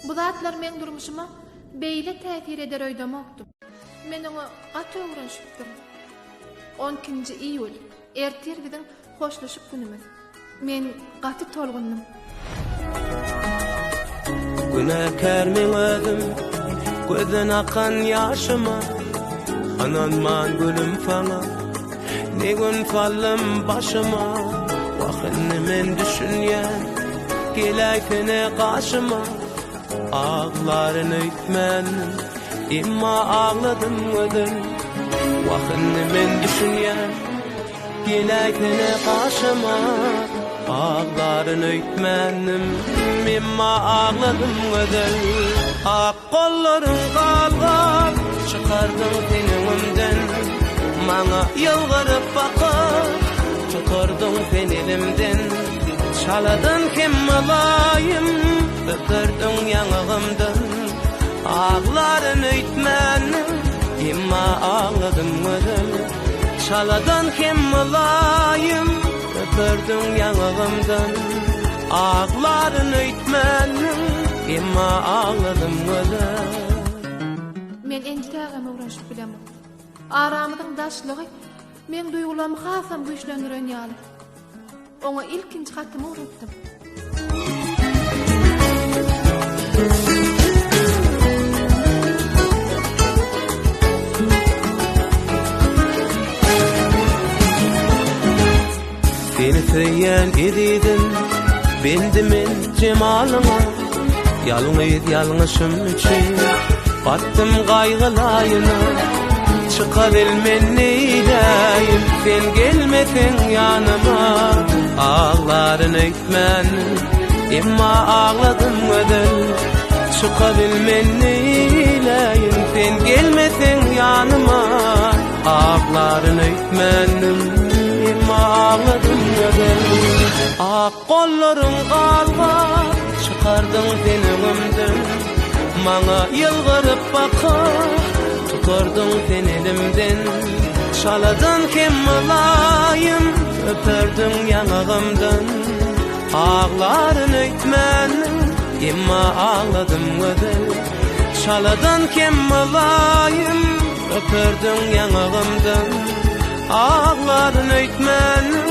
Bu zatlar meň durmuşyma beýle täsir eder öýdemokdym. Men oňa gaty öwrenişipdirin. On ikinji iýul, ertir biziň hoşlaşyk günümiz. Men gaty tolgundym. Günäkär meň özüm, gözden akan ýaşyma, Ynanman gülüm saňa, ne gün saldym başyma, Wah indi men düşünýän, geläýsene gaşyma, Aglaryn öýtmändim, emma agladym gözel, Wah indi men düşünýän, Geläýsene gaşyma, Aglaryn öýtmändim, emma agladym gözel. Ak gollaryň galgap, çykardyň sen öňümden, Maňa ýylgyryp bakyp, tutardyň sen elimden. Çaladan hem mylaýym, öperdiň ýaňagymdan. Aglaryn öýtmändim, emma agladym gözel. Çaladan hem mylaýym öperdiň ýaňagymdan Aglaryn öýtmändim, emma agladym gözel. Men entägem öwrenişip bilemok. Aramyzyň daşlygy meň duýgularymy hasam güýçlendiren ýaly. Oňa ilkinji hatymy ugratdym. Seni söýýän ezizim, bendi men jemalyňa, Ýalňyz ýalňyşym üçin batdym gaýgylaýyna. Çykabilmen neýläýin, sen gelmeseň ýanyma, Aglaryn öýtmändim, emma agladym gözel. Çykabilmen neýläýin, sen gelmeseň ýanyma, Aglaryn öýtmändim, emma agladym gözel. Ak gollaryň galgap, çykardyň sen öňümden, Maňa ýylgyryp bakyp, tutardyň sen elimden. Çaladan hem mylaýym, öperdiň ýaňagymdan. Aglaryn öýtmändim, emma agladym gözel. Çaladan hem mylaýym, öperdiň ýaňagymdan. Aglaryn öýtmändim,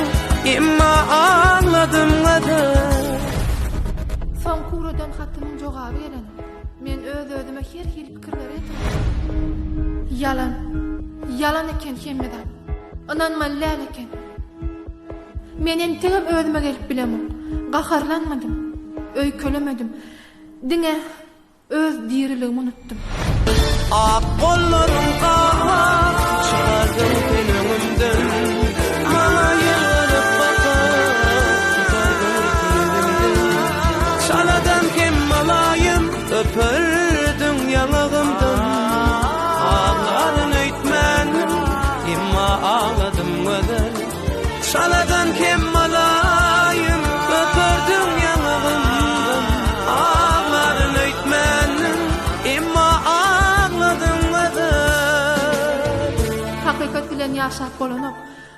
emma agladym gözel. Soňky ugradan hatymyň jogaby gelen. Men öz-özüme her hili pikirleri getirdim. Ýalan. Ýalan eken hemme zat. Ynanmaly däl eken. Men entegem özüme gelip bilemok. Gaharlanmadym. Öýkelemedim. Diňe öz diriligimi unutdym. Ak gollaryň galgap, çykardyň sen öňümden. Maňa ýylgyryp bakyp, tutardyň sen elimden. Çaladan hem mylaýym öperdiň ýaňagymdan. Aglaryn öýtmändim, emma agladym gözel. Çaladan hem mylaýym öperdiň ýaňagymdan. Aglaryn öýtmändim, emma agladym gözel. Hakykat bilen ýaşap bolanok.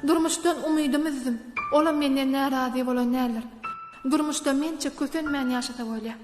Durmuşdan umydym üzdüm. Olam menden närazy bolan däldir. Durmuşda mençe kösenmän ýaşasa bolýar.